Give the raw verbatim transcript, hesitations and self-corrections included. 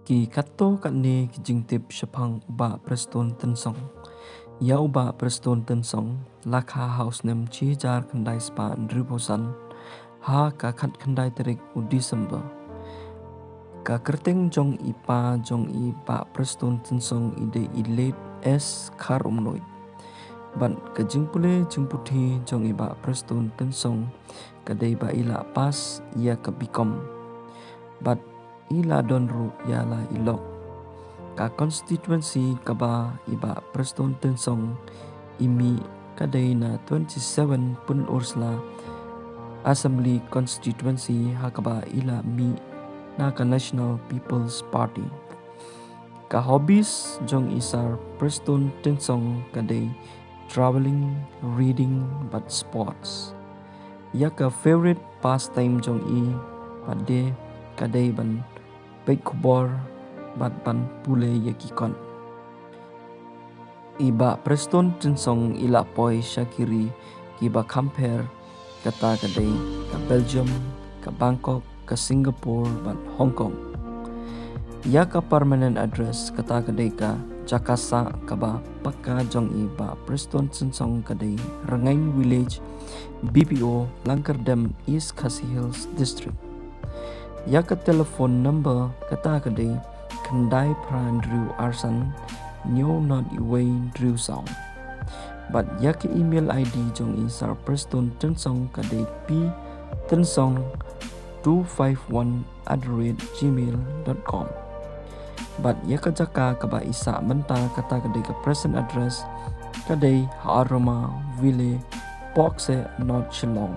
Ki katto katne ki jingtip shaphang u Bah Prestone Tynsong. Ïa u Bah Prestone Tynsong la kha ha u snem shi hajar khyndai spah hynriewphew san ha ka khatkhyndai tarik u December. Ka kyrteng jong i pa jong i Bah Prestone Tynsong i dei i Late S Kharumnuid. Bad ka jingpule jingputhi jong i Bah Prestone Tynsong ka dei ba i la pass ïa ka B.Com. Bad i la don ruh ïa la i lok. Ka constituency kaba i Bah Prestone Tynsong i mih ka dei na twenty-seven Pynursla Assembly Constituency, ha kaba i la mih na ka National People's Party. Ka hobbies jong i Sir Prestone Tynsong ka dei travelling, reading bad sports. Ïa ka favourite pastime jong i pat de ka dei ban peit khubor bad ban pule ïa ki kot. I Bah Prestone Tynsong i la poi sha ki ri kiba kham pher, kata ka dei ka Belgium, ka Bangkok, ka Singapore bad Hong Kong. Ïa ka permanent address, kata ka dei ka jaka sah kaba pakka jong i Bah Prestone Tynsong ka dei Rngaiñ Village, B P O, Langkyrdem, East Khasi Hills District. Ïa ka telephone number, kata ka dei khyndai phra hynriew arsan hynñiew nod wei hynriew saw. Bad ïa ka email I D jong i Sir Prestone Tynsong ka dei P Tynsong two five one at the rate gmail dot com. Bad ïa ka jaka kaba i sah mynta, kata ka dei ka present address, ka dei ha Aroma Village, Pokse, North Shillong.